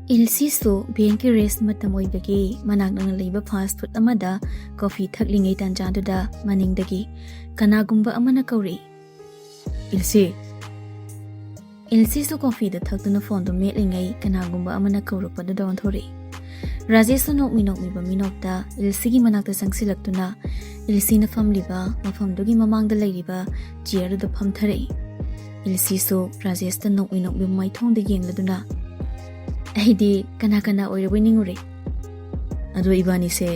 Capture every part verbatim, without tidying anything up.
ꯏꯜꯁꯤꯁꯨ ꯕꯦꯡꯀꯤ ꯔꯦꯁ ꯃꯇꯝ ꯑꯣꯏꯕꯒꯤ ꯃꯅꯥꯛ ꯅꯛꯅ ꯂꯩꯕ ꯐꯥꯁ ꯐꯨꯗ ꯑꯃꯗ ꯀꯣꯐꯤ ꯊꯛꯂꯤꯉꯩ ꯇꯥꯟꯖꯥꯗꯨꯗ ꯃꯅꯤꯡꯗꯒꯤ ꯀꯅꯥꯒꯨꯝꯕ ꯑꯃꯅ ꯀꯧꯔꯛꯏ꯫ "ꯏꯜꯁꯤ!" ꯏꯜꯁꯤꯁꯨ ꯀꯣꯐꯤꯗꯨ ꯊꯛꯇꯨꯅ ꯐꯣꯟꯗꯨ ꯃꯦꯠꯂꯤꯉꯩ ꯀꯅꯥꯒꯨꯝꯕ ꯑꯃꯅ ꯀꯧꯔꯛꯄꯗꯨꯗ ꯑꯣꯟꯊꯣꯔꯛꯏ꯫ ꯔꯥꯖꯦꯁꯁꯨ ꯅꯣꯛꯃꯤ ꯅꯣꯛꯃꯤꯕ ꯃꯤꯅꯣꯛꯇ ꯏꯜꯁꯤꯒꯤ ꯃꯅꯥꯛꯇ ꯆꯪꯁꯤꯜꯂꯛꯇꯨꯅ ꯏꯜꯁꯤꯅ ꯐꯝꯂꯤꯕ ꯃꯐꯝꯗꯨꯒꯤ ꯃꯃꯥꯡꯗ ꯂꯩꯔꯤꯕ ꯆꯤꯌꯔꯗꯨꯗ ꯐꯝꯊꯔꯛꯏ꯫ ꯏꯜꯁꯤꯁꯨ ꯔꯥꯖꯦꯁꯇ ꯅꯣꯛꯃꯤ ꯅꯣꯛꯃꯤꯕ ꯃꯥꯏꯊꯣꯡꯗ ꯌꯦꯡꯂꯗꯨꯅ, "ꯑꯩꯗꯤ ꯀꯅꯥ ꯀꯅꯥ ꯑꯣꯏꯔꯕꯣꯏ ꯅꯤꯡꯉꯨꯔꯦ꯫ ꯑꯗꯣ ꯏꯕꯥꯅꯤꯁꯦ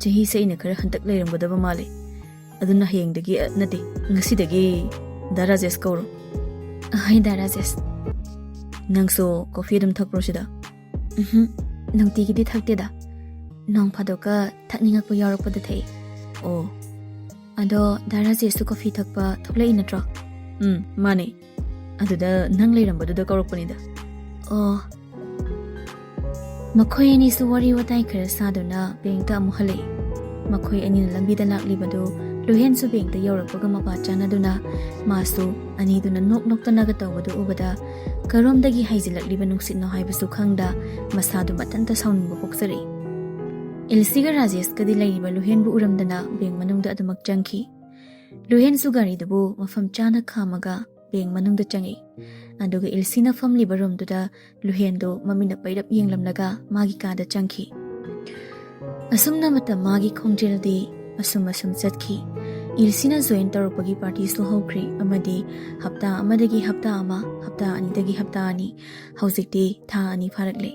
ꯆꯍꯤꯁꯦ ꯑꯩꯅ ꯈꯔ ꯍꯟꯇꯛ ꯂꯩꯔꯝꯒꯗꯕ ꯃꯥꯜꯂꯦ꯫ ꯑꯗꯨꯅ ꯍꯌꯦꯡꯗꯒꯤ, ꯑ, ꯅꯠꯇꯦ, ꯉꯁꯤꯗꯒꯤ ꯗꯥ ꯔꯥꯖꯦꯁ ꯀꯧꯔꯣ꯫" "ꯑꯍꯩ, ꯗꯥ ꯔꯥꯖꯦꯁ꯫" "ꯅꯪꯁꯨ ꯀꯣꯐꯤ ꯑꯗꯨꯝ ꯊꯛꯄ꯭ꯔꯣ ꯁꯤꯗ?" "ꯎꯝꯍꯨꯝ, ꯅꯨꯡꯇꯤꯒꯤꯗꯤ ꯊꯛꯇꯦꯗ꯫ ꯅꯣꯡ ꯐꯥꯗꯣꯛꯀ ꯊꯛꯅꯤꯡꯉꯛꯄ ꯌꯥꯎꯔꯛꯄꯗ ꯊꯛꯏ꯫" "ꯑꯣ꯫ ꯑꯗꯣ ꯗꯥ ꯔꯥꯖꯦꯁꯁꯨ ꯀꯣꯐꯤ ꯊꯛꯄ ꯊꯣꯛꯂꯛꯏ ꯅꯠꯇ꯭ꯔꯣ?" "ꯎꯝ, ꯃꯥꯅꯦ꯫ ꯑꯗꯨꯗ ꯅꯪ ꯂꯩꯔꯝꯕꯗꯨꯗ ꯀꯧꯔꯛꯄꯅꯤꯗ꯫" "ꯑꯣ꯫" ꯃꯈꯣꯏ ꯑꯅꯤꯁꯨ ꯋꯥꯔꯤ ꯋꯥꯇꯥꯏ ꯈꯔ ꯁꯥꯗꯨꯅ ꯕꯦꯡꯛꯇ ꯑꯃꯨꯛ ꯍꯜꯂꯛꯏ꯫ ꯃꯈꯣꯏ ꯑꯅꯤꯅ ꯂꯝꯕꯤꯗ ꯂꯥꯛꯂꯤꯕꯗꯨ ꯂꯨꯍꯦꯟꯁꯨ ꯕꯦꯡꯛꯇ ꯌꯧꯔꯛꯄꯒ ꯃꯄꯥ ꯆꯥꯟꯅꯗꯨꯅ ꯃꯥꯁꯨ ꯑꯅꯤꯗꯨꯅ ꯅꯣꯛ ꯅꯣꯛꯇꯅꯒ ꯇꯧꯕꯗꯨ ꯎꯕꯗ ꯀꯔꯣꯝꯗꯒꯤ ꯍꯥꯏꯖꯤꯜꯂꯛꯂꯤꯕ ꯅꯨꯡꯁꯤꯠꯅꯣ ꯍꯥꯏꯕꯁꯨ ꯈꯪꯗ ꯃꯁꯥꯗꯨ ꯃꯊꯟꯇ ꯁꯥꯎꯅꯤꯡꯕ ꯄꯣꯛꯆꯔꯛꯏ꯫ ꯏꯜꯁꯤꯒ ꯔꯥꯖꯦꯁꯀꯗꯤ ꯂꯩꯔꯤꯕ ꯂꯨꯍꯦꯟꯕꯨ ꯎꯔꯝꯗꯅ ꯕꯦꯡꯛ ꯃꯅꯨꯡꯗ ꯑꯗꯨꯃꯛ ꯆꯪꯈꯤ꯫ ꯂꯨꯍꯦꯟꯁꯨ ꯒꯥꯔꯤꯗꯨꯕꯨ ꯃꯐꯝ ꯆꯥꯅ ꯈꯥꯝꯃꯒ ꯕꯦꯡꯛ ꯃꯅꯨꯡꯗ ꯆꯪꯉꯛꯏ꯫ ꯑꯗꯨꯒ ꯏꯜꯁꯤꯅ ꯐꯝꯂꯤꯕ ꯔꯨꯝꯗꯨꯗ ꯂꯨꯍꯦꯟꯗꯨ ꯃꯃꯤꯠꯅ ꯄꯩꯔꯞ ꯌꯦꯡꯂꯝꯂꯒ ꯃꯥꯒꯤ ꯀꯥꯗ ꯆꯪꯈꯤ꯫ ꯑꯁꯨꯝꯅ ꯃꯇꯝ ꯃꯥꯒꯤ ꯈꯣꯡꯖꯦꯜꯗꯤ ꯑꯁꯨꯝ ꯑꯁꯨꯝ ꯆꯠꯈꯤ꯫ ꯏꯜꯁꯤꯅ ꯖꯣꯏꯟ ꯇꯧꯔꯛꯄꯒꯤ ꯄꯥꯔꯇꯤꯁꯨ ꯍꯧꯈ꯭ꯔꯤ ꯑꯃꯗꯤ ꯍꯞꯇꯥ ꯑꯃꯗꯒꯤ ꯍꯞꯇꯥ ꯑꯃ, ꯍꯞꯇꯥ ꯑꯅꯤꯗꯒꯤ ꯍꯞꯇꯥ ꯑꯅꯤ, ꯍꯧꯖꯤꯛꯇꯤ ꯊꯥ ꯑꯅꯤ ꯐꯥꯔꯛꯂꯦ꯫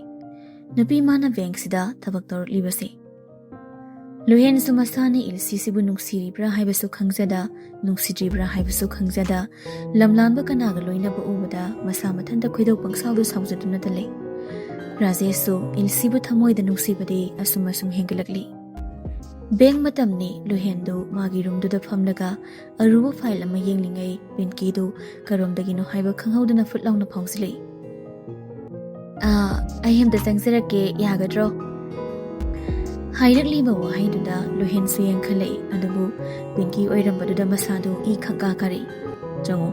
ꯅꯨꯄꯤ ꯃꯥꯅ ꯕꯦꯡꯛꯁꯤꯗ ꯊꯕꯛ ꯇꯧꯔꯛꯂꯤꯕꯁꯦ꯫ ꯂꯨꯍꯦꯟꯁꯨ ꯃꯁꯥꯅ ꯏꯜꯁꯤꯁꯤꯕꯨ ꯅꯨꯡꯁꯤꯔꯤꯕ꯭ꯔꯥ ꯍꯥꯏꯕꯁꯨ ꯈꯪꯖꯗ, ꯅꯨꯡꯁꯤꯗ꯭ꯔꯤꯕ꯭ꯔꯥ ꯍꯥꯏꯕꯁꯨ ꯈꯪꯖꯗ, ꯂꯝꯂꯥꯟꯕ ꯀꯅꯥꯒ ꯂꯣꯏꯅꯕ ꯎꯕꯗ ꯃꯁꯥ ꯃꯊꯟꯇ ꯈꯣꯏꯗꯧ ꯄꯪꯁꯥꯎꯗ ꯁꯥꯎꯖꯗꯨꯅꯇ ꯂꯩ꯫ ꯔꯥꯖꯦꯁꯁꯨ ꯏꯜꯁꯤꯕꯨ ꯊꯃꯣꯏꯗ ꯅꯨꯡꯁꯤꯕꯗꯤ ꯑꯁꯨꯝ ꯑꯁꯨꯝ ꯍꯦꯟꯒꯠꯂꯛꯂꯤ꯫ ꯕꯦꯡꯛ ꯃꯇꯝꯅꯤ꯫ ꯂꯨꯍꯦꯟꯗꯨ ꯃꯥꯒꯤ ꯔꯨꯝꯗꯨꯗ ꯐꯝꯂꯒ ꯑꯔꯨꯕ ꯐꯥꯏꯜ ꯑꯃ ꯌꯦꯡꯂꯤꯉꯩ ꯄꯤꯟꯀꯤꯗꯨ ꯀꯔꯣꯝꯗꯒꯤꯅꯣ ꯍꯥꯏꯕ ꯈꯪꯍꯧꯗꯅ ꯐꯨꯠ ꯂꯥꯎꯅ ꯐꯥꯎꯖꯤꯜꯂꯛꯏ꯫ "ꯑꯥ, ꯑꯩ ꯑꯝꯇ ꯆꯪꯖꯔꯛꯀꯦ, ꯌꯥꯒꯗ꯭ꯔꯣ?" ꯍꯥꯏꯔꯛꯂꯤꯕ ꯋꯥꯍꯩꯗꯨꯗ ꯂꯨꯍꯦꯟꯁꯨ ꯌꯦꯡꯈꯠꯂꯛꯏ, ꯑꯗꯨꯕꯨ ꯄꯤꯟꯀꯤ ꯑꯣꯏꯔꯝꯕꯗꯨꯗ ꯃꯁꯥꯗꯨ ꯏ ꯈꯪꯀꯥ ꯀꯥꯔꯛꯏ꯫ "ꯆꯪꯉꯣ꯫"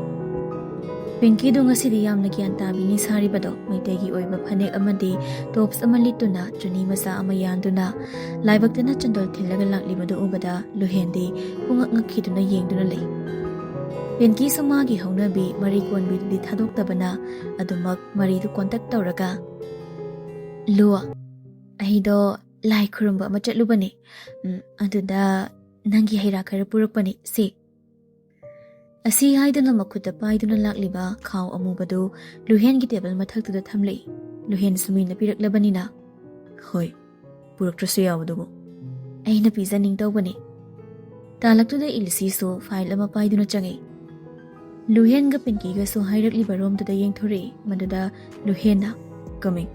ꯄꯤꯡꯀꯤꯗꯨ ꯉꯁꯤꯗꯤ ꯌꯥꯝꯅ ꯒ꯭ꯌꯥꯟ ꯇꯥꯕꯤꯅꯤ ꯁꯥꯔꯤꯕꯗꯣ꯫ ꯃꯩꯇꯩꯒꯤ ꯑꯣꯏꯕ ꯐꯅꯦꯛ ꯑꯃꯗꯤ ꯇꯣꯞꯁ ꯑꯃ ꯂꯤꯠꯇꯨꯅ ꯆꯨꯅꯤ ꯃꯆꯥ ꯑꯃ ꯌꯥꯟꯗꯨꯅ ꯂꯥꯏꯕꯛꯇꯅ ꯆꯟꯗꯣꯜ ꯊꯤꯜꯂꯒ ꯂꯥꯛꯂꯤꯕꯗꯨ ꯎꯕꯗ ꯂꯨꯍꯦꯟꯗꯤ ꯄꯨꯡꯉꯛ ꯉꯛꯈꯤꯗꯨꯅ ꯌꯦꯡꯗꯨꯅ ꯂꯩ꯫ ꯄꯤꯡꯀꯤꯁꯨ ꯃꯥꯒꯤ ꯍꯧꯅꯕꯤ ꯃꯔꯩ ꯀꯣꯟꯕꯤꯗꯨꯗꯤ ꯊꯥꯗꯣꯛꯇꯕꯅ ꯑꯗꯨꯃꯛ ꯃꯔꯩꯗꯨ ꯀꯣꯟꯇꯛ ꯇꯧꯔꯒ, "ꯂꯨ, ꯑꯩꯗꯣ ꯂꯥꯏ ꯈꯨꯔꯨꯝꯕ ꯑꯃ ꯆꯠꯂꯨꯕꯅꯦ꯫ ꯎꯝ, ꯑꯗꯨꯗ ꯅꯪꯒꯤ ꯍꯩ ꯔꯥ ꯈꯔ ꯄꯨꯔꯛꯄꯅꯦ꯫ ꯁꯦ꯫" ꯑꯁꯤ ꯍꯥꯏꯗꯨꯅ ꯃꯈꯨꯠꯇ ꯄꯥꯏꯗꯨꯅ ꯂꯥꯛꯂꯤꯕ ꯈꯥꯎ ꯑꯃꯨꯕꯗꯨ ꯂꯨꯍꯦꯟꯒꯤ ꯇꯦꯕꯜ ꯃꯊꯛꯇꯨꯗ ꯊꯝꯂꯛꯏ꯫ ꯂꯨꯍꯦꯟ ꯁꯨꯃꯤꯅ ꯄꯤꯔꯛꯂꯕꯅꯤꯅ, "ꯍꯣꯏ, ꯄꯨꯔꯛꯇ꯭ꯔꯁꯨ ꯌꯥꯕꯗꯨꯕꯨ꯫ ꯑꯩꯅ ꯄꯤꯖꯅꯤꯡ ꯇꯧꯕꯅꯤ꯫" ꯇꯥꯂꯛꯇꯨꯗ ꯏꯜꯁꯤꯁꯨ ꯐꯥꯏꯜ ꯑꯃ ꯄꯥꯏꯗꯨꯅ ꯆꯪꯉꯛꯏ꯫ ꯂꯨꯍꯦꯟꯒ ꯄꯤꯡꯀꯤꯒꯁꯨ ꯍꯥꯏꯔꯛꯂꯤꯕ ꯔꯣꯝꯗꯨꯗ ꯌꯦꯡꯊꯣꯔꯛꯏ꯫ ꯃꯗꯨꯗ ꯂꯨꯍꯦꯟꯅ, "ꯀꯃꯤꯡ꯫"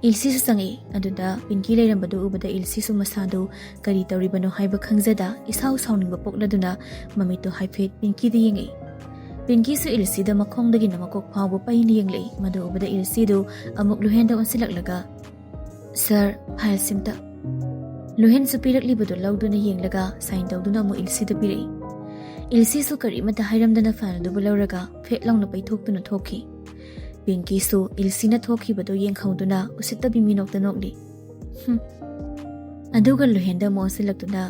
ꯏꯜꯁꯤꯁꯨ ꯆꯪꯉꯛꯏ꯫ ꯑꯗꯨꯗ ꯄꯤꯡꯀꯤ ꯂꯩꯔꯝꯕꯗꯨ ꯎꯕꯗ ꯏꯜꯁꯤꯁꯨ ꯃꯁꯥꯗꯨ ꯀꯔꯤ ꯇꯧꯔꯤꯕꯅꯣ ꯍꯥꯏꯕ ꯈꯪꯖꯗ ꯏꯁꯥꯎ ꯁꯥꯎꯅꯤꯡꯕ ꯄꯣꯛꯂꯗꯨꯅ ꯃꯃꯤꯠꯇꯨ ꯍꯥꯏꯐꯦꯠ ꯄꯤꯡꯀꯤꯗ ꯌꯦꯡꯉꯛꯏ꯫ ꯄꯤꯡꯀꯤꯁꯨ ꯏꯜꯁꯤꯗ ꯃꯈꯣꯡꯗꯒꯤꯅ ꯃꯀꯣꯛ ꯐꯥꯎꯕ ꯄꯩꯅ ꯌꯦꯡꯂꯛꯏ꯫ ꯃꯗꯨ ꯎꯕꯗ ꯏꯜꯁꯤꯗꯨ ꯑꯃꯨꯛ ꯂꯨꯍꯦꯟꯗ ꯑꯣꯟꯁꯤꯜꯂꯛꯂꯒ, "ꯁꯥꯔ, ꯐꯥꯏꯜꯁꯤꯝꯇ꯫" ꯂꯨꯍꯦꯟꯁꯨ ꯄꯤꯔꯛꯂꯤꯕꯗꯨ ꯂꯧꯗꯨꯅ ꯌꯦꯡꯂꯒ ꯁꯥꯏꯟ ꯇꯧꯗꯨꯅ ꯑꯃꯨꯛ ꯏꯜꯁꯤꯗ ꯄꯤꯔꯛꯏ꯫ ꯏꯜꯁꯤꯁꯨ ꯀꯔꯤꯃꯠꯇ ꯍꯥꯏꯔꯝꯗꯅ ꯐꯥꯏꯜꯗꯨꯕꯨ ꯂꯧꯔꯒ ꯐꯦꯠ ꯂꯥꯎꯅ ꯄꯩꯊꯣꯛꯇꯨꯅ ꯊꯣꯛꯈꯤ꯫ ꯄꯤꯡꯀꯤꯁꯨ ꯏꯜꯁꯤꯅ ꯊꯣꯛꯈꯤꯕꯗꯨ ꯌꯦꯡꯍꯧꯗꯨꯅ ꯎꯁꯤꯠꯇꯕꯤ ꯃꯤꯅꯣꯛꯇ ꯅꯣꯛꯂꯤ꯫ ꯍꯨꯝ꯫ ꯑꯗꯨꯒ ꯂꯨꯍꯦꯟꯗ ꯑꯃꯨꯛ ꯑꯣꯟꯁꯤꯜꯂꯛꯇꯨꯅ,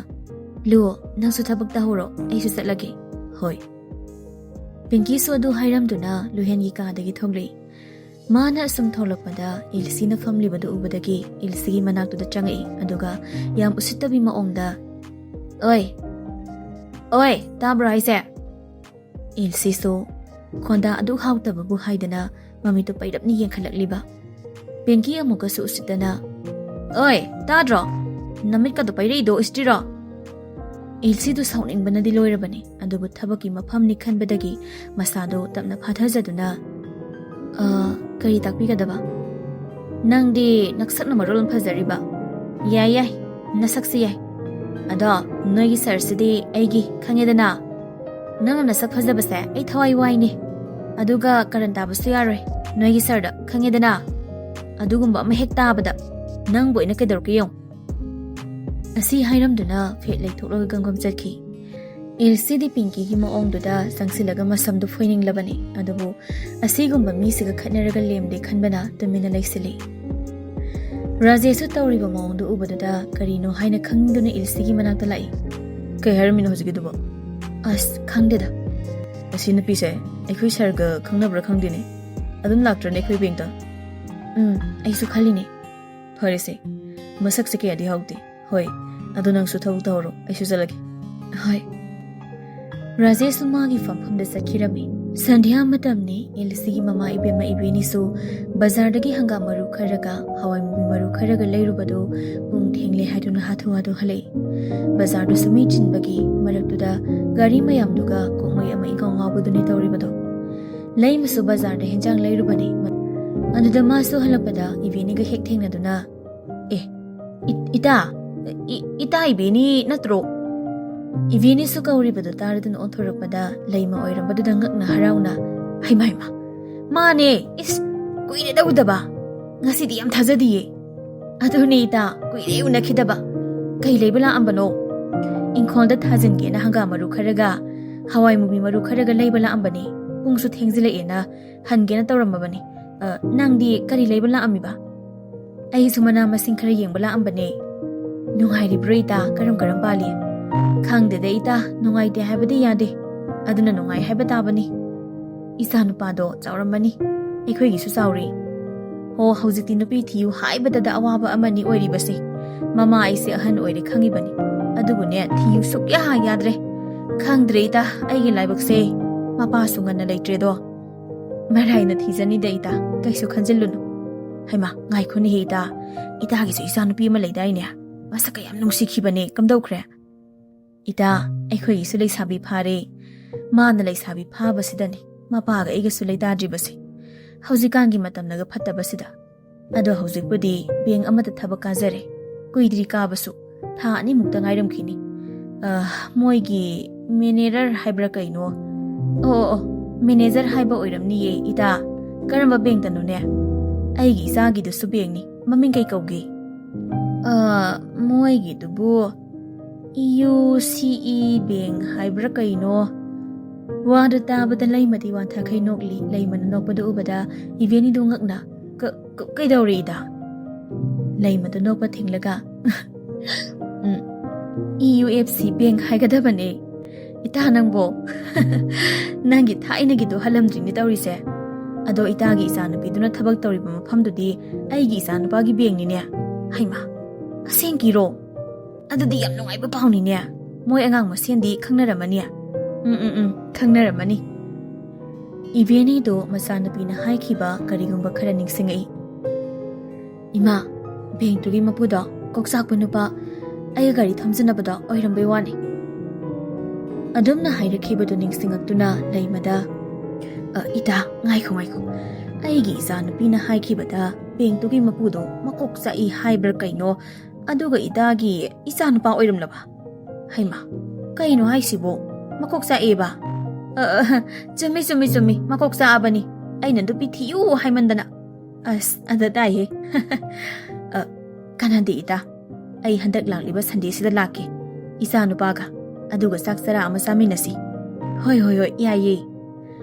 "ꯂꯨ, ꯅꯪꯁꯨ ꯊꯕꯛ ꯇꯧꯍꯧꯔꯣ, ꯑꯩꯁꯨ ꯆꯠꯂꯒꯦ꯫" "ꯍꯣꯏ꯫" ꯄꯤꯡꯀꯤꯁꯨ ꯑꯗꯨ ꯍꯥꯏꯔꯝꯗꯨꯅ ꯂꯨꯍꯦꯟꯒꯤ ꯀꯥꯗꯒꯤ ꯊꯣꯛꯂꯛꯏ꯫ ꯃꯥꯅ ꯑꯁꯨꯝ ꯊꯣꯛꯂꯛꯄꯗ ꯏꯜꯁꯤꯅ ꯐꯝꯂꯤꯕꯗꯨ ꯎꯕꯗꯒꯤ ꯏꯜꯁꯤꯒꯤ ꯃꯅꯥꯛꯇꯨꯗ ꯆꯪꯉꯛꯏ꯫ ꯑꯗꯨꯒ ꯌꯥꯝ ꯎꯁꯤꯠꯇꯕꯤ ꯃꯑꯣꯡꯗ, "ꯑꯣꯏ, ꯑꯣꯏ, ꯇꯥꯕ꯭ꯔꯣ ꯍꯥꯏꯁꯦ?" ꯏꯜꯁꯤꯁꯨ ꯈꯣꯟꯗꯥ ꯑꯗꯨꯛ ꯍꯥꯎꯇꯕꯕꯨ ꯍꯥꯏꯗꯅ ꯃꯃꯤꯠꯇꯨ ꯄꯩꯔꯞꯅ ꯌꯦꯡꯈꯠꯂꯛꯂꯤꯕ꯫ ꯄꯤꯡꯀꯤ ꯑꯃꯨꯛꯀꯁꯨ ꯎꯁꯤꯠꯇꯅ, "ꯑꯣꯏ, ꯇꯥꯗ꯭ꯔꯣ? ꯅꯃꯤꯠꯀꯗꯣ ꯄꯩꯔꯛꯏꯗꯣ ꯎꯁꯤꯠꯇ꯭ꯔꯤꯔꯣ?" ꯏꯜꯁꯤꯗꯨ ꯁꯥꯎꯅꯤꯡꯕꯅꯗꯤ ꯂꯣꯏꯔꯕꯅꯤ, ꯑꯗꯨꯕꯨ ꯊꯕꯛꯀꯤ ꯃꯐꯝꯅꯤ ꯈꯟꯕꯗꯒꯤ ꯃꯁꯥꯗꯨ ꯇꯞꯅ ꯐꯥꯊꯖꯗꯨꯅ, "ꯑ, ꯀꯔꯤ ꯇꯥꯛꯄꯤꯒꯗꯕ?" "ꯅꯪꯗꯤ ꯅꯁꯛꯅ ꯃꯔꯣꯜ ꯑꯃ ꯐꯖꯔꯤꯕ꯫ ꯌꯥꯏ, ꯌꯥꯏ, ꯅꯁꯛꯁꯤ ꯌꯥꯏ꯫ ꯑꯗꯣ ꯅꯣꯏꯒꯤ ꯁꯥꯔꯁꯤꯗꯤ ꯑꯩꯒꯤ, ꯈꯪꯉꯦꯗꯅ꯫ ꯅꯪꯅ ꯅꯁꯛ ꯐꯖꯕꯁꯦ ꯑꯩ ꯊꯋꯥꯏ ꯋꯥꯏꯅꯦ꯫ ꯑꯗꯨꯒ ꯀꯔꯟ ꯇꯥꯕꯁꯨ ꯌꯥꯔꯣꯏ ꯅꯣꯏꯒꯤ ꯁꯥꯔꯗ, ꯈꯪꯉꯦꯗꯅ꯫ ꯑꯗꯨꯒꯨꯝꯕ ꯑꯃ ꯍꯦꯛ ꯇꯥꯕꯗ ꯅꯪꯕꯨ ꯑꯩꯅ ꯀꯩꯗꯧꯔꯛꯀꯦ ꯌꯦꯡꯉꯨ꯫" ꯑꯁꯤ ꯍꯥꯏꯔꯝꯗꯨꯅ ꯐꯦꯠ ꯂꯩꯊꯣꯛꯂꯒ ꯒꯝꯒꯝ ꯆꯠꯈꯤ꯫ ꯏꯜꯁꯤꯗꯤ ꯄꯤꯡꯀꯤꯒꯤ ꯃꯑꯣꯡꯗꯨꯗ ꯆꯪꯁꯤꯜꯂꯒ ꯃꯁꯝꯗꯨ ꯐꯣꯏꯅꯤꯡꯂꯕꯅꯤ, ꯑꯗꯨꯕꯨ ꯑꯁꯤꯒꯨꯝꯕ ꯃꯤꯁꯤꯒ ꯈꯠꯅꯔꯒ ꯂꯦꯝꯗꯦ ꯈꯟꯕꯅ ꯇꯨꯃꯤꯟꯅ ꯂꯩꯁꯤꯜꯂꯤ꯫ ꯔꯥꯖꯦꯁꯁꯨ ꯇꯧꯔꯤꯕ ꯃꯑꯣꯡꯗꯨ ꯎꯕꯗꯨꯗ ꯀꯔꯤꯅꯣ ꯍꯥꯏꯅ ꯈꯪꯗꯨꯅ ꯏꯜꯁꯤꯒꯤ ꯃꯅꯥꯛꯇ ꯂꯥꯛꯏ꯫ "ꯀꯩ ꯍꯥꯏꯔꯝꯃꯤꯅꯣ ꯍꯧꯖꯤꯛꯀꯤꯗꯨꯕꯣ?" "ꯑꯁ, ꯈꯪꯗꯦꯗ꯫ ꯑꯁꯤ ꯅꯨꯄꯤꯁꯦ ꯑꯩꯈꯣꯏ ꯁꯥꯔꯒ ꯈꯪꯅꯕ꯭ꯔꯥ ꯈꯪꯗꯦꯅꯦ꯫ ꯑꯗꯨꯝ ꯂꯥꯛꯇ꯭ꯔꯅꯦ ꯑꯩꯈꯣꯏ ꯕꯦꯡꯛꯇ?" "ꯎꯝ, ꯑꯩꯁꯨ ꯈꯜꯂꯤꯅꯦ꯫ ꯐꯔꯦꯁꯦ, ꯃꯁꯛꯁꯦ ꯀꯌꯥꯗꯤ ꯍꯥꯎꯗꯦ꯫ ꯍꯣꯏ, ꯑꯗꯣ ꯅꯪꯁꯨ ꯊꯕꯛ ꯇꯧꯍꯧꯔꯣ, ꯑꯩꯁꯨ ꯆꯠꯂꯒꯦ꯫" "ꯍꯣꯏ꯫" ꯔꯥꯖꯦꯁꯁꯨ ꯃꯥꯒꯤ ꯐꯝꯐꯝꯗ ꯆꯠꯈꯤꯔꯝꯃꯤ꯫ ꯁꯟꯙ꯭ꯌꯥ ꯃꯇꯝꯅꯤ꯫ ꯏꯜꯁꯤꯒꯤ ꯃꯃꯥ ꯏꯕꯦꯝꯃ ꯏꯕꯦꯅꯤꯁꯨ ꯕꯖꯥꯔꯗꯒꯤ ꯍꯪꯒꯥꯝ ꯃꯔꯨ ꯈꯔꯒ ꯍꯋꯥꯏ ꯃꯨꯕꯤ ꯃꯔꯨ ꯈꯔꯒ ꯂꯩꯔꯨꯕꯗꯨ ꯄꯨꯡ ꯊꯦꯡꯂꯦ ꯍꯥꯏꯗꯨꯅ ꯍꯥꯊꯨ ꯍꯥꯊꯨ ꯍꯜꯂꯛꯏ꯫ ꯕꯖꯥꯔꯗꯨꯁꯨ ꯃꯤ ꯆꯤꯟꯕꯒꯤ ꯃꯔꯛꯇꯨꯗ ꯒꯥꯔꯤ ꯃꯌꯥꯝꯗꯨꯒ ꯀꯣꯛꯃꯩ ꯑꯃ ꯏꯉꯥꯎ ꯉꯥꯎꯕꯗꯨꯅꯤ ꯇꯧꯔꯤꯕꯗꯣ꯫ ꯂꯩꯃꯁꯨ ꯕꯖꯥꯔꯗ ꯍꯦꯟꯖꯥꯡ ꯂꯩꯔꯨꯕꯅꯤ꯫ ꯑꯗꯨꯗ ꯃꯥꯁꯨ ꯍꯜꯂꯛꯄꯗ ꯏꯕꯦꯅꯤꯒ ꯍꯦꯛ ꯊꯦꯡꯅꯗꯨꯅ, "ꯑꯦ, ꯏ-, ꯏꯇꯥ, ꯏ-, ꯏꯇꯥ ꯏꯕꯦꯅꯤ ꯅꯠꯇ꯭ꯔꯣ?" ꯏꯕꯦꯅꯤꯁꯨ ꯀꯧꯔꯤꯕꯗꯨ ꯇꯥꯔꯗꯨꯅ ꯑꯣꯟꯊꯣꯔꯛꯄꯗ ꯂꯩꯃ ꯑꯣꯏꯔꯝꯕꯗꯨꯗ ꯉꯛꯅ ꯍꯔꯥꯎꯅ, "ꯍꯩꯃꯥ, ꯍꯩꯃꯥ, ꯃꯥꯅꯦ! ꯏꯁ, ꯀꯨꯏꯔꯦꯗ ꯎꯗꯕ꯫ ꯉꯁꯤꯗꯤ ꯌꯥꯝ ꯊꯥꯖꯗꯤꯌꯦ꯫" "ꯑꯗꯨꯅꯦ ꯏꯇꯥ, ꯀꯨꯏꯔꯦ ꯎꯅꯈꯤꯗꯕ꯫ ꯀꯩ ꯂꯩꯕ ꯂꯥꯛꯑꯝꯕꯅꯣ?" "ꯏꯪꯈꯣꯜꯗ ꯊꯥꯖꯤꯟꯒꯦꯅ ꯍꯪꯒꯥꯝ ꯃꯔꯨ ꯈꯔꯒ ꯍꯋꯥꯏ ꯃꯨꯕꯤ ꯃꯔꯨ ꯈꯔꯒ ꯂꯩꯕ ꯂꯥꯛꯑꯝꯕꯅꯦ꯫ ꯄꯨꯡꯁꯨ ꯊꯦꯡꯖꯤꯜꯂꯛꯑꯦꯅ ꯍꯟꯒꯦꯅ ꯇꯧꯔꯝꯃꯕꯅꯤ꯫ ꯑ, ꯅꯪꯗꯤ ꯀꯔꯤ ꯂꯩꯕ ꯂꯥꯛꯑꯝꯃꯤꯕ?" "ꯑꯩꯁꯨ ꯃꯅꯥ ꯃꯁꯤꯡ ꯈꯔ ꯌꯦꯡꯕ ꯂꯥꯛꯑꯝꯕꯅꯦ꯫" "ꯅꯨꯡꯉꯥꯏꯔꯤꯕ꯭ꯔꯣ ꯏꯇꯥ? ꯀꯔꯝ ꯀꯔꯝ ꯄꯥꯜꯂꯤ?" "ꯈꯪꯗꯦꯗ ꯏꯇꯥ, ꯅꯨꯡꯉꯥꯏꯇꯦ ꯍꯥꯏꯕꯗꯤ ꯌꯥꯗꯦ꯫ ꯑꯗꯨꯅ ꯅꯨꯡꯉꯥꯏ ꯍꯥꯏꯕ ꯇꯥꯕꯅꯤ꯫ ꯏꯆꯥ ꯅꯨꯄꯥꯗꯣ ꯆꯥꯎꯔꯝꯃꯅꯤ꯫ ꯑꯩꯈꯣꯏꯒꯤꯁꯨ ꯆꯥꯎꯔꯦ꯫ ꯍꯣ, ꯍꯧꯖꯤꯛꯇꯤ ꯅꯨꯄꯤ ꯊꯤꯌꯨ ꯍꯥꯏꯕꯗꯗ ꯑꯋꯥꯕ ꯑꯃꯅꯤ ꯑꯣꯏꯔꯤꯕꯁꯦ꯫ ꯃꯃꯥ ꯑꯩꯁꯦ ꯑꯍꯟ ꯑꯣꯏꯔꯦ ꯈꯪꯉꯤꯕꯅꯤ꯫ ꯑꯗꯨꯕꯨꯅꯦ, ꯊꯤꯌꯨ ꯁꯨꯛꯌꯥ ꯌꯥꯗ꯭ꯔꯦ꯫ ꯈꯪꯗ꯭ꯔꯦ ꯏꯇꯥ, ꯑꯩꯒꯤ ꯂꯥꯏꯕꯛꯁꯦ꯫ ꯃꯄꯥꯁꯨ ꯉꯟꯅ ꯂꯩꯇ꯭ꯔꯦꯗꯣ꯫ ꯃꯔꯥꯏꯅ ꯊꯤꯖꯅꯤꯗ ꯏꯇꯥ, ꯀꯩꯁꯨ ꯈꯟꯖꯤꯜꯂꯨꯅꯨ꯫" "ꯍꯩꯃꯥ, ꯉꯥꯏꯈꯣꯅꯦꯍꯦ ꯏꯇꯥ, ꯏꯇꯥꯒꯤꯁꯨ ꯏꯆꯥ ꯅꯨꯄꯤ ꯑꯃ ꯂꯩꯗꯥꯏꯅꯦ? ꯃꯁꯛꯀ ꯌꯥꯝ ꯅꯨꯡꯁꯤꯈꯤꯕꯅꯦ, ꯀꯝꯗꯧꯈ꯭ꯔꯦ?" "ꯏꯇꯥ, ꯑꯩꯈꯣꯏꯒꯤꯁꯨ ꯂꯩꯁꯥꯕꯤ ꯐꯥꯔꯦ꯫ ꯃꯥꯅ ꯂꯩꯁꯥꯕꯤ ꯐꯥꯕꯁꯤꯗꯅꯤ ꯃꯄꯥꯒ ꯑꯩꯒꯁꯨ ꯂꯩꯇꯥꯗ꯭ꯔꯤꯕꯁꯦ꯫ ꯍꯧꯖꯤꯛꯀꯥꯟꯒꯤ ꯃꯇꯝꯅꯒ ꯐꯠꯇꯕꯁꯤꯗ꯫ ꯑꯗꯣ ꯍꯧꯖꯤꯛꯄꯨꯗꯤ ꯕꯦꯡꯛ ꯑꯃꯗ ꯊꯕꯛ ꯀꯥꯖꯔꯦ꯫ ꯀꯨꯏꯗ꯭ꯔꯤ ꯀꯥꯕꯁꯨ, ꯊꯥ ꯑꯅꯤꯃꯨꯛꯇ ꯉꯥꯏꯔꯝꯈꯤꯅꯤ꯫ ꯑ, ꯃꯣꯏꯒꯤ ꯃꯦꯅꯦꯔꯔ ꯍꯥꯏꯕ꯭ꯔꯥ ꯀꯩꯅꯣ? ꯑꯣ, ꯑꯣ, ꯑꯣ, ꯃꯦꯅꯦꯖꯔ ꯍꯥꯏꯕ ꯑꯣꯏꯔꯝꯅꯤꯌꯦ, ꯏꯇꯥ꯫ ꯀꯔꯝꯕ ꯕꯦꯡꯛꯇꯅꯣꯅꯦ?" "ꯑꯩꯒꯤ ꯏꯆꯥꯒꯤꯗꯨꯁꯨ ꯕꯦꯡꯛꯅꯤ꯫ ꯃꯃꯤꯡ ꯀꯩ ꯀꯧꯒꯦ?" "ꯑ, ꯃꯣꯏꯒꯤꯗꯨꯕꯨ, ꯌꯨ ꯁꯤ ꯏ ꯕꯦꯡ ꯍꯥꯏꯕ꯭ꯔꯥ ꯀꯩꯅꯣ? ꯋꯥꯗꯨ ꯇꯥꯕꯗ ꯂꯩꯃꯗꯤ ꯋꯥꯟꯊꯈꯩ ꯅꯣꯛꯂꯤ꯫ ꯂꯩꯃꯅ ꯅꯣꯛꯄꯗꯨ ꯎꯕꯗ ꯏꯕꯦꯅꯤꯗꯨ ꯉꯛꯅ, "ꯀ-, ꯀ-, ꯀꯩꯗꯧꯔꯦ ꯏꯇꯥ?" ꯂꯩꯃꯗꯨ ꯅꯣꯛꯄ ꯊꯤꯡꯂꯒ, "ꯎꯝ, E U F C bank ꯍꯥꯏꯒꯗꯕꯅꯦ꯫ ꯏꯇꯥ ꯅꯪꯕꯣ, ꯅꯪꯒꯤ ꯊꯥꯏꯅꯒꯤꯗꯣ ꯍꯜꯂꯝꯗ꯭ꯔꯤꯅꯦ ꯇꯧꯔꯤꯁꯦ꯫ ꯑꯗꯣ ꯏꯇꯥꯒꯤ ꯏꯆꯥꯅꯨꯄꯤꯗꯨꯅ ꯊꯕꯛ ꯇꯧꯔꯤꯕ ꯃꯐꯝꯗꯨꯗꯤ ꯑꯩꯒꯤ ꯏꯆꯥꯅꯨꯄꯥꯒꯤ ꯕꯦꯡꯅꯤꯅꯦ꯫ ꯍꯩꯃꯥ, ꯑꯁꯦꯡꯀꯤꯔꯣ? ꯑꯗꯨꯗꯤ ꯌꯥꯝ ꯅꯨꯡꯉꯥꯏꯕ ꯄꯥꯎꯅꯤꯅꯦ꯫ ꯃꯣꯏ ꯑꯉꯥꯡ ꯃꯁꯦꯟꯗꯤ ꯈꯪꯅꯔꯝꯃꯅꯤ꯫ ꯎꯝ, ꯎꯝ, ꯎꯝ, ꯈꯪꯅꯔꯝꯃꯅꯤ꯫" ꯏꯕꯦꯅꯤꯗꯣ ꯃꯆꯥꯅꯨꯄꯤꯅ ꯍꯥꯏꯈꯤꯕ ꯀꯔꯤꯒꯨꯝꯕ ꯈꯔ ꯅꯤꯡꯁꯤꯡꯉꯛꯏ꯫ "ꯏꯃꯥ, ꯕꯦꯡꯇꯨꯒꯤ ꯃꯄꯨꯗꯣ ꯀꯣꯛꯆꯥꯛꯄ ꯅꯨꯄꯥ ꯑꯩꯒ ꯒꯥꯔꯤ ꯊꯝꯖꯅꯕꯗꯣ ꯑꯣꯏꯔꯝꯕꯩ ꯋꯥꯅꯤ꯫" ꯑꯗꯨꯝꯅ ꯍꯥꯏꯔꯛꯈꯤꯕꯗꯨ ꯅꯤꯡꯁꯤꯡꯉꯛꯇꯨꯅ ꯂꯩꯃꯗ, "ꯑ, ꯏꯇꯥ, ꯉꯥꯏꯈꯣ, ꯉꯥꯏꯈꯣ꯫ ꯑꯩꯒꯤ ꯏꯆꯥꯅꯨꯄꯤꯅ ꯍꯥꯏꯈꯤꯕꯗ ꯕꯦꯡꯇꯨꯒꯤ ꯃꯄꯨꯗꯣ ꯃꯀꯣꯛ ꯆꯥꯛꯏ ꯍꯥꯏꯕ꯭ꯔꯥ ꯀꯩꯅꯣ? ꯑꯗꯨꯒ ꯏꯇꯥꯒꯤ ꯏꯆꯥꯅꯨꯄꯥ ꯑꯣꯏꯔꯝꯂꯕ? ꯍꯩꯃꯥ, ꯀꯩꯅꯣ ꯍꯥꯏꯁꯤꯕꯣ? ꯃꯀꯣꯛ ꯆꯥꯛꯑꯦꯕ?" "ꯑ, ꯑ, ꯆꯨꯝꯃꯤ, ꯆꯨꯝꯃꯤ, ꯆꯨꯝꯃꯤ꯫ ꯃꯀꯣꯛ ꯆꯥꯛꯑꯕꯅꯤ꯫ ꯑꯩꯅ ꯅꯨꯄꯤ ꯊꯤꯌꯨ ꯍꯥꯏꯃꯟꯗꯅ꯫" "ꯑꯁ, ꯑꯗ ꯇꯥꯏꯍꯦ꯫" "ꯑ, ꯀꯥꯟꯅꯗꯦ ꯏꯇꯥ꯫ ꯑꯩ ꯍꯟꯗꯛ ꯂꯥꯛꯂꯤꯕ ꯁꯟꯗꯦꯁꯤꯗ ꯂꯥꯛꯀꯦ, ꯏꯆꯥ ꯅꯨꯄꯥꯒ꯫ ꯑꯗꯨꯒ ꯆꯥꯛ ꯆꯔꯥ ꯑꯃ ꯆꯥꯃꯤꯟꯅꯁꯤ꯫" "ꯍꯣꯏ, ꯍꯣꯏ, ꯍꯣꯏ, ꯌꯥꯏꯌꯦ꯫"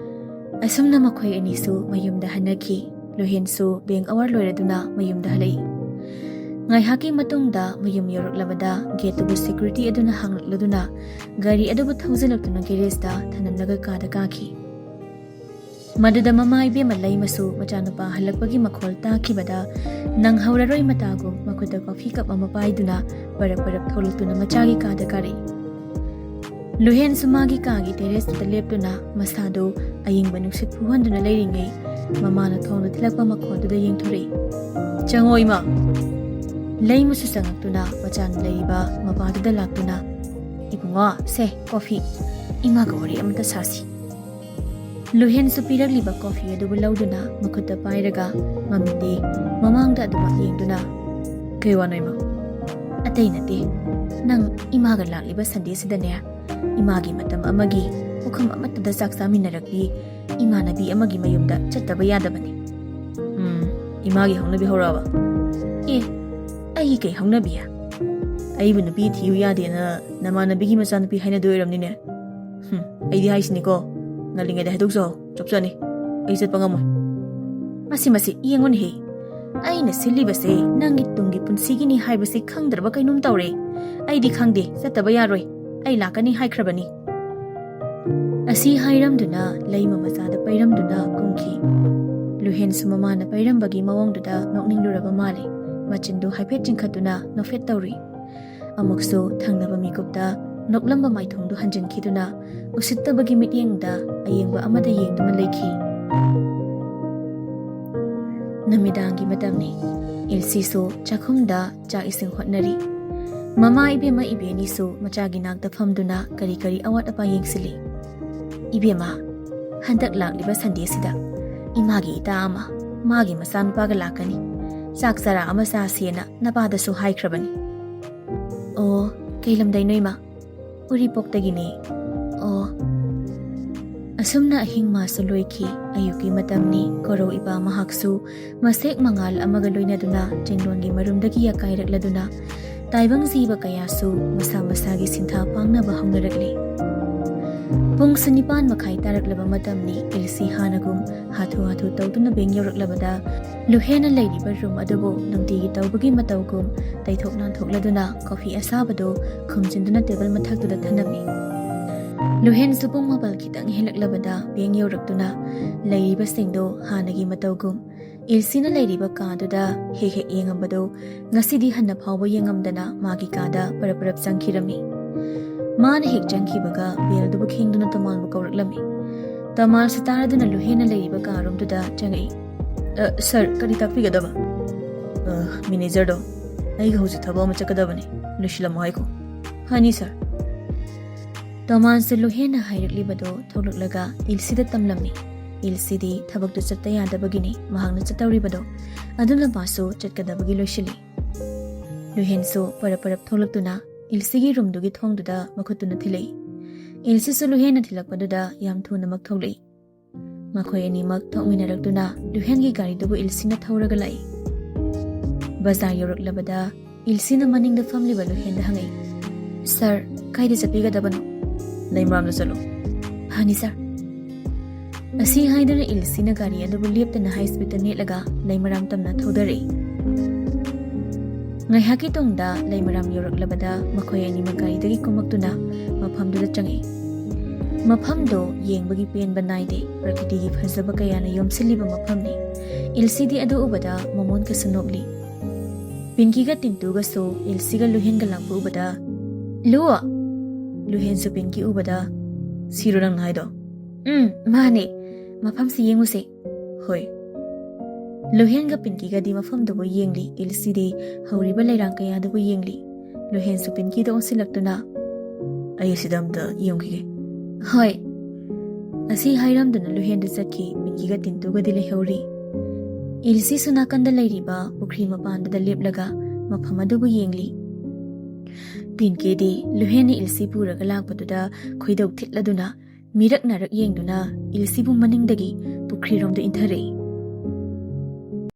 ꯑꯁꯨꯝꯅ ꯃꯈꯣꯏ ꯑꯅꯤꯁꯨ ꯃꯌꯨꯝꯗ ꯍꯟꯅꯈꯤ꯫ ꯂꯨꯍꯦꯟꯁꯨ ꯕꯦꯡ ꯑꯋꯥꯔ ꯂꯣꯏꯔꯗꯨꯅ ꯃꯌꯨꯝꯗ ꯍꯜꯂꯛꯏ꯫ ꯉꯥꯏꯍꯥꯛꯀꯤ ꯃꯇꯨꯡꯗ ꯃꯌꯨꯝ ꯌꯧꯔꯛꯂꯕꯗ ꯒꯦꯠꯇꯨꯕꯨ ꯁꯦꯀ꯭ꯌꯨꯔꯤꯇꯤ ꯑꯗꯨꯅ ꯍꯥꯡꯂꯛꯂꯗꯨꯅ ꯒꯥꯔꯤ ꯑꯗꯨꯕꯨ ꯊꯧꯖꯤꯜꯂꯛꯇꯨꯅ ꯒꯦꯔꯦꯖꯇ ꯊꯅꯝꯂꯒ ꯀꯥꯗ ꯀꯥꯈꯤ꯫ ꯃꯗꯨꯗ ꯃꯃꯥ ꯏꯕꯦꯝꯃ ꯂꯩꯃꯁꯨ ꯃꯆꯥꯅꯨꯄꯥ ꯍꯜꯂꯛꯄꯒꯤ ꯃꯈꯣꯜ ꯇꯥꯈꯤꯕꯗ ꯅꯪꯍꯧꯔꯔꯣꯏ ꯃꯇꯥꯒꯨꯝ ꯃꯈꯨꯠꯇ ꯀꯣꯐꯤ ꯀꯞ ꯑꯃ ꯄꯥꯏꯗꯨꯅ ꯄꯔꯞ ꯄꯔꯞ ꯊꯣꯛꯂꯛꯇꯨꯅ ꯃꯆꯥꯒꯤ ꯀꯥꯗ ꯀꯥꯔꯛꯏ꯫ ꯂꯨꯍꯦꯟꯁꯨ ꯃꯥꯒꯤ ꯀꯥꯒꯤ ꯇꯦꯔꯦꯁꯇꯨꯗ ꯂꯦꯞꯇꯨꯅ ꯃꯁꯥꯗꯨ ꯑꯌꯤꯡꯕ ꯅꯨꯡꯁꯤꯠ ꯐꯨꯍꯟꯗꯨꯅ ꯂꯩꯔꯤꯉꯩ ꯃꯃꯥꯅ ꯊꯣꯡꯗ ꯊꯤꯜꯂꯛꯄ ꯃꯈꯣꯜꯗꯨꯗ ꯌꯦꯡꯊꯣꯔꯛꯏ꯫ "ꯆꯪꯉꯣ ꯏꯃꯥ!" ꯂꯩꯃꯁꯨ ꯆꯪꯉꯛꯇꯨꯅ ꯃꯆꯥꯅ ꯂꯩꯔꯤꯕ ꯃꯄꯥꯗꯨꯗ ꯂꯥꯛꯇꯨꯅ, "ꯏꯕꯨꯡꯉꯣ, ꯁꯦ ꯀꯣꯐꯤ, ꯏꯃꯥꯒ ꯋꯥꯔꯤ ꯑꯃꯇ ꯁꯥꯁꯤ꯫" ꯂꯨꯍꯦꯟꯁꯨ ꯄꯤꯔꯛꯂꯤꯕ ꯀꯣꯐꯤ ꯑꯗꯨꯕꯨ ꯂꯧꯗꯨꯅ ꯃꯈꯨꯠꯇ ꯄꯥꯏꯔꯒ ꯃꯃꯤꯗꯤ ꯃꯃꯥꯡꯗ ꯑꯗꯨꯃꯛ ꯌꯦꯡꯗꯨꯅ, "ꯀꯩ ꯋꯥꯅꯣ ꯏꯃꯥ?" "ꯑꯇꯩ ꯅꯠꯇꯦ, ꯅꯪ ꯏꯃꯥꯒ ꯂꯥꯛꯂꯤꯕ ꯁꯟꯗꯦꯁꯤꯗꯅꯦ, ꯏꯃꯥꯒꯤ ꯃꯇꯝ ꯑꯃꯒꯤ ꯄꯨꯈꯝ ꯑꯃꯠꯇꯗ ꯆꯥꯛ ꯆꯥꯃꯤꯟꯅꯔꯛꯄꯤ ꯏꯃꯥꯟꯅꯕꯤ ꯑꯃꯒꯤ ꯃꯌꯨꯝꯗ ꯆꯠꯇꯕ ꯌꯥꯗꯕꯅꯤ꯫" "ꯎꯝ, ꯏꯃꯥꯒꯤ ꯍꯧꯅꯕꯤ ꯍꯧꯔꯛꯑꯕ?" "ꯑꯦ, ꯑꯩꯒꯤ ꯀꯩ ꯍꯧꯅꯕꯤ? ꯑꯩꯕꯨ ꯅꯨꯄꯤ ꯊꯤꯌꯨ ꯌꯥꯗꯦꯅ ꯅꯃꯥꯟꯅꯕꯤꯒꯤ ꯃꯆꯥꯅꯨꯄꯤ ꯍꯥꯏꯅꯗꯣꯏ ꯑꯣꯏꯔꯝꯅꯤꯅꯦ꯫ ꯍꯨꯝ, ꯑꯩꯗꯤ ꯍꯥꯏꯁꯤꯅꯤꯀꯣ, ꯉꯜꯂꯤꯉꯩꯗ ꯍꯥꯏꯗꯣꯛꯆꯍꯧ, ꯆꯞ ꯆꯥꯅꯤ꯫ ꯑꯩ ꯆꯠꯄ ꯉꯝꯃꯣꯏ꯫ ꯃꯁꯤ, ꯃꯁꯤ ꯌꯦꯡꯉꯨꯅꯦꯍꯦ, ꯑꯩꯅ ꯁꯤꯜꯂꯤꯕꯁꯦ ꯅꯪꯒꯤ ꯇꯨꯡꯒꯤ ꯄꯨꯟꯁꯤꯒꯤꯅꯤ ꯍꯥꯏꯕꯁꯤ ꯈꯪꯗ꯭ꯔꯕ ꯀꯩꯅꯣꯝ ꯇꯧꯔꯦ꯫ ꯑꯩꯗꯤ ꯈꯪꯗꯦ, ꯆꯠꯇꯕ ꯌꯥꯔꯣꯏ, ꯑꯩ ꯂꯥꯛꯀꯅꯤ ꯍꯥꯏꯈ꯭ꯔꯕꯅꯤ꯫ ꯑꯁꯤ ꯍꯥꯏꯔꯝꯗꯨꯅ ꯂꯩꯃ ꯃꯆꯥꯗ ꯄꯩꯔꯝꯗꯨꯅ ꯀꯨꯝꯈꯤ꯫ ꯂꯨꯍꯦꯟꯁꯨ ꯃꯃꯥꯅ ꯄꯩꯔꯝꯕꯒꯤ ꯃꯑꯣꯡꯗꯨꯗ ꯅꯣꯛꯅꯤꯡꯂꯨꯔꯕ ꯃꯥꯜꯂꯦ꯫ ꯃꯆꯤꯟꯗꯨ ꯍꯥꯏꯐꯦꯠ ꯆꯤꯡꯈꯠꯇꯨꯅ ꯅꯣꯛꯐꯦꯠ ꯇꯧꯔꯤ꯫ ꯑꯃꯨꯛꯁꯨ ꯊꯪꯅꯕ ꯃꯤꯀꯨꯞꯇ ꯅꯣꯛꯂꯝꯕ ꯃꯥꯏꯊꯣꯡꯗꯨ ꯍꯟꯖꯤꯟꯈꯤꯗꯨꯅ ꯎꯁꯤꯠꯇꯕꯒꯤ ꯃꯤꯠꯌꯦꯡꯗ ꯑꯌꯦꯡꯕ ꯑꯃꯗ ꯌꯦꯡꯗꯨꯅ ꯂꯩꯈꯤ꯫ ꯅꯨꯃꯤꯗꯥꯡꯒꯤ ꯃꯇꯝꯅꯤ꯫ ꯏꯜꯁꯤꯁꯨ ꯆꯥꯛꯈꯨꯝꯗ ꯆꯥꯛ ꯏꯁꯤꯡ ꯍꯣꯠꯅꯔꯤ꯫ ꯃꯃꯥ ꯏꯕꯦꯝꯃ ꯏꯕꯦꯅꯤꯁꯨ ꯃꯆꯥꯒꯤ ꯅꯥꯛꯇ ꯐꯝꯗꯨꯅ ꯀꯔꯤ ꯀꯔꯤ ꯑꯋꯥꯠ ꯑꯄꯥ ꯌꯦꯡꯁꯤꯜꯂꯤ꯫ "ꯏꯕꯦꯝꯃ, ꯍꯟꯗꯛ ꯂꯥꯛꯂꯤꯕ ꯁꯟꯗꯦꯁꯤꯗ ꯏꯃꯥꯒꯤ ꯏꯇꯥ ꯑꯃ, ꯃꯥꯒꯤ ꯃꯆꯥꯅꯨꯄꯥꯒ ꯂꯥꯛꯀꯅꯤ꯫ ꯆꯥꯛ ꯆꯔꯥ ꯑꯃ ꯆꯥꯁꯦꯅ ꯅꯄꯥꯗꯁꯨ ꯍꯥꯏꯈ꯭ꯔꯕꯅꯤ꯫" "ꯑꯣ, ꯀꯩ ꯂꯝꯗꯩꯅꯣ ꯏꯃꯥ?" "ꯎꯔꯤꯄꯣꯛꯇꯒꯤꯅꯦ꯫" "ꯑꯣ꯫" ꯑꯁꯨꯝꯅ ꯑꯍꯤꯡ ꯃꯥꯁꯨ ꯂꯣꯏꯈꯤ꯫ ꯑꯌꯨꯛꯀꯤ ꯃꯇꯝꯅꯤ꯫ ꯀꯣꯔꯧ ꯏꯄꯥ ꯃꯍꯥꯛꯁꯨ ꯃꯁꯦꯛ ꯃꯉꯥꯜ ꯑꯃꯒ ꯂꯣꯏꯅꯗꯨꯅ ꯆꯤꯡꯂꯣꯟꯒꯤ ꯃꯔꯨꯝꯗꯒꯤ ꯌꯥꯀꯥꯏꯔꯛꯂꯗꯨꯅ ꯇꯥꯏꯕꯪ ꯖꯤꯕ ꯀꯌꯥꯁꯨ ꯃꯁꯥ ꯃꯁꯥꯒꯤ ꯁꯤꯟꯊꯥ ꯄꯥꯡꯅꯕ ꯍꯧꯅꯔꯛꯂꯤ꯫ ꯄꯨꯡꯁꯨ ꯅꯤꯄꯥꯟ ꯃꯈꯥꯏ ꯇꯥꯔꯛꯂꯕ ꯃꯇꯝꯅꯤ꯫ ꯏꯜꯁꯤ ꯍꯥꯟꯅꯒꯨꯝ ꯍꯥꯊꯨ ꯍꯥꯊꯨ ꯇꯧꯗꯨꯅ ꯕꯦꯡ ꯌꯧꯔꯛꯂꯕꯗ ꯂꯨꯍꯦꯟꯅ ꯂꯩꯔꯤꯕ ꯔꯨꯝ ꯑꯗꯨꯕꯨ ꯅꯨꯡꯇꯤꯒꯤ ꯇꯧꯕꯒꯤ ꯃꯇꯧꯒꯨꯝ ꯇꯩꯊꯣꯛ ꯅꯥꯟꯊꯣꯛꯂꯗꯨꯅ ꯀꯣꯐꯤ ꯑꯁꯥꯕꯗꯨ ꯈꯨꯝꯖꯤꯟꯗꯨꯅ ꯇꯦꯕꯜ ꯃꯊꯛꯇꯨꯗ ꯊꯅꯝꯃꯤ꯫ ꯂꯨꯍꯦꯟꯁꯨ ꯄꯨꯡ ꯃꯥꯄꯜ ꯈꯤꯇꯪ ꯍꯦꯜꯂꯛꯂꯕꯗ ꯕꯦꯡ ꯌꯧꯔꯛꯇꯨꯅ ꯂꯩꯔꯤꯕꯁꯤꯡꯗꯨ ꯍꯥꯟꯅꯒꯤ ꯃꯇꯧꯒꯨꯝ ꯏꯜꯁꯤꯅ ꯂꯩꯔꯤꯕ ꯀꯥꯗꯨꯗ ꯍꯦꯛ ꯍꯦꯛ ꯌꯦꯡꯉꯝꯕꯗꯨ ꯉꯁꯤꯗꯤ ꯍꯟꯅ ꯐꯥꯎꯕ ꯌꯦꯡꯉꯝꯗꯅ ꯃꯥꯒꯤ ꯀꯥꯗ ꯄꯔꯞ ꯄꯔꯞ ꯆꯪꯈꯤꯔꯝꯃꯤ꯫ ꯃꯥꯅ ꯍꯦꯛ ꯆꯪꯈꯤꯕꯒ ꯕꯦꯜꯗꯨꯕꯨ ꯈꯤꯡꯗꯨꯅ ꯇꯣꯃꯥꯟꯕꯨ ꯀꯧꯔꯛꯂꯝꯃꯤ꯫ ꯇꯣꯃꯥꯟꯁꯨ ꯇꯥꯔꯗꯨꯅ ꯂꯨꯍꯦꯟꯅ ꯂꯩꯔꯤꯕ ꯀꯥ ꯔꯨꯝꯗꯨꯗ ꯆꯪꯉꯛꯏ꯫ "ꯑ, ꯁꯥꯔ, ꯀꯔꯤ ꯇꯥꯛꯄꯤꯒꯗꯕ?" "ꯑ, ꯃꯦꯅꯦꯖꯔꯗꯣ, ꯑꯩꯒ ꯍꯧꯖꯤꯛ ꯊꯕꯛ ꯑꯃ ꯆꯠꯀꯗꯕꯅꯤ, ꯂꯣꯏꯁꯤꯜꯂꯝꯃꯣ ꯍꯥꯏꯈꯣ꯫" "ꯐꯅꯤ, ꯁꯥꯔ꯫" ꯇꯣꯃꯥꯟꯁꯨ ꯂꯨꯍꯦꯟꯅ ꯍꯥꯏꯔꯛꯂꯤꯕꯗꯣ ꯊꯣꯛꯂꯛꯂꯒ ꯏꯜꯁꯤꯗ ꯇꯝꯂꯝꯃꯤ꯫ ꯏꯜꯁꯤꯗꯤ ꯊꯕꯛꯇꯨ ꯆꯠꯇ ꯌꯥꯗꯕꯒꯤꯅꯤ ꯃꯍꯥꯛꯅ ꯆꯠꯇꯧꯔꯤꯕꯗꯣ꯫ ꯑꯗꯨꯅ ꯃꯥꯁꯨ ꯆꯠꯀꯗꯕꯒꯤ ꯂꯣꯏꯁꯤꯜꯂꯤ꯫ ꯂꯨꯍꯦꯟꯁꯨ ꯄꯔꯞ ꯄꯔꯞ ꯊꯣꯛꯂꯛꯇꯨꯅ ꯏꯜꯁꯤꯒꯤ ꯔꯨꯝꯗꯨꯒꯤ ꯊꯣꯡꯗꯨꯗ ꯃꯈꯨꯠꯇꯨꯅ ꯊꯤꯜꯂꯛꯏ꯫ ꯏꯜꯁꯤꯁꯨ ꯂꯨꯍꯦꯟꯅ ꯊꯤꯜꯂꯛꯄꯗꯨꯗ ꯌꯥꯝ ꯊꯨꯅꯃꯛ ꯊꯣꯛꯂꯛꯏ꯫ ꯃꯈꯣꯏ ꯑꯅꯤꯃꯛ ꯊꯣꯛꯃꯤꯟꯅꯔꯛꯇꯨꯅ ꯂꯨꯍꯦꯟꯒꯤ ꯒꯥꯔꯤꯗꯨꯕꯨ ꯏꯜꯁꯤꯅ ꯊꯧꯔꯒ ꯂꯥꯛꯏ꯫ ꯕꯖꯥꯔ ꯌꯧꯔꯛꯂꯕꯗ ꯏꯜꯁꯤꯅ ꯃꯅꯤꯡꯗ ꯐꯝꯂꯤꯕ ꯂꯨꯍꯦꯟꯗ ꯍꯪꯉꯛꯏ, "ꯁꯥꯔ, ꯀꯥꯏꯗ ꯆꯠꯄꯤꯒꯗꯕꯅꯣ?" "ꯂꯩꯃꯔꯥꯝꯗ ꯆꯠꯂꯣ꯫" "ꯐꯅꯤ ꯁꯥꯔ꯫" ꯑꯁꯤ ꯍꯥꯏꯗꯨꯅ ꯏꯜꯁꯤꯅ ꯒꯥꯔꯤ ꯑꯗꯨꯕꯨ ꯂꯦꯞꯇꯅ ꯍꯥꯏ ꯁ꯭ꯄꯤꯗꯇ ꯅꯦꯠꯂꯒ ꯂꯩꯃꯔꯥꯝ ꯇꯝꯅ ꯊꯧꯗꯔꯛꯏ꯫ ꯉꯥꯏꯍꯥꯛꯀꯤ ꯇꯨꯡꯗ ꯂꯩꯃꯔꯥꯝ ꯌꯧꯔꯛꯂꯕꯗ ꯃꯈꯣꯏ ꯑꯅꯤꯃꯛ ꯒꯥꯔꯤꯗꯒꯤ ꯀꯨꯝꯃꯛꯇꯨꯅ ꯃꯐꯝꯗꯨꯗ ꯆꯪꯉꯛꯏ꯫ ꯃꯐꯝꯗꯣ ꯌꯦꯡꯕꯒꯤ ꯄꯦꯟꯕ ꯅꯥꯏꯗꯦ꯫ ꯄ꯭ꯔꯀ꯭ꯔꯤꯇꯤꯒꯤ ꯐꯖꯕ ꯀꯌꯥꯅ ꯌꯣꯝꯁꯤꯜꯂꯤꯕ ꯃꯐꯝꯅꯤ꯫ ꯏꯜꯁꯤꯗꯤ ꯑꯗꯨ ꯎꯕꯗ ꯃꯃꯣꯟ ꯀꯩꯁꯨ ꯅꯣꯛꯂꯤ꯫ ꯄꯤꯡꯀꯤꯒ ꯇꯤꯟꯇꯨꯒꯁꯨ ꯏꯜꯁꯤꯒ ꯂꯨꯍꯦꯟꯒ ꯂꯥꯛꯄ ꯎꯕꯗ, "ꯂꯨ!" ꯂꯨꯍꯦꯟꯁꯨ ꯄꯤꯡꯀꯤ ꯎꯕꯗ, "ꯁꯤꯔꯣ ꯅꯪꯅ ꯍꯥꯏꯗꯣ?" "ꯎꯝ, ꯃꯥꯅꯦ꯫ ꯃꯐꯝꯁꯤ ꯌꯦꯡꯉꯨꯁꯦ꯫" "ꯍꯣꯏ꯫" ꯂꯨꯍꯦꯟꯒ ꯄꯤꯡꯀꯤꯒꯗꯤ ꯃꯐꯝꯗꯨꯕꯨ ꯌꯦꯡꯂꯤ꯫ ꯏꯜꯁꯤꯗꯤ ꯍꯧꯔꯤꯕ ꯂꯩꯔꯥꯡ ꯀꯌꯥꯗꯨꯕꯨ ꯌꯦꯡꯂꯤ꯫ ꯂꯨꯍꯦꯟꯁꯨ ꯄꯤꯡꯀꯤꯗ ꯑꯣꯟꯁꯤꯜꯂꯛꯇꯨꯅ, "ꯑꯩ ꯑꯁꯤꯗ ꯑꯝꯇ ꯌꯦꯡꯈꯤꯒꯦ꯫" "ꯍꯣꯏ꯫" ꯑꯁꯤ ꯍꯥꯏꯔꯝꯗꯨꯅ ꯂꯨꯍꯦꯟꯗꯨ ꯆꯠꯈꯤ꯫ ꯄꯤꯡꯀꯤꯒ ꯇꯤꯟꯇꯨꯒꯗꯤ ꯂꯩꯍꯧꯔꯤ꯫ ꯏꯜꯁꯤꯁꯨ ꯅꯥꯀꯟꯗ ꯂꯩꯔꯤꯕ ꯄꯨꯈ꯭ꯔꯤ ꯃꯄꯥꯟꯗꯨꯗ ꯂꯦꯞꯂꯒ ꯃꯐꯝ ꯑꯗꯨꯕꯨ ꯌꯦꯡꯂꯤ꯫ ꯄꯤꯡꯀꯤꯗꯤ ꯂꯨꯍꯦꯟꯅ ꯏꯜꯁꯤ ꯄꯨꯔꯒ ꯂꯥꯛꯄꯗꯨꯗ ꯈꯣꯏꯗꯧ ꯊꯤꯠꯂꯗꯨꯅ ꯃꯤꯔꯛ ꯅꯥꯔꯛ ꯌꯦꯡꯗꯨꯅ ꯏꯜꯁꯤꯕꯨ ꯃꯅꯤꯡꯗꯒꯤ ꯄꯨꯈ꯭ꯔꯤꯔꯣꯝꯗ ꯏꯟꯊꯔꯛꯏ꯫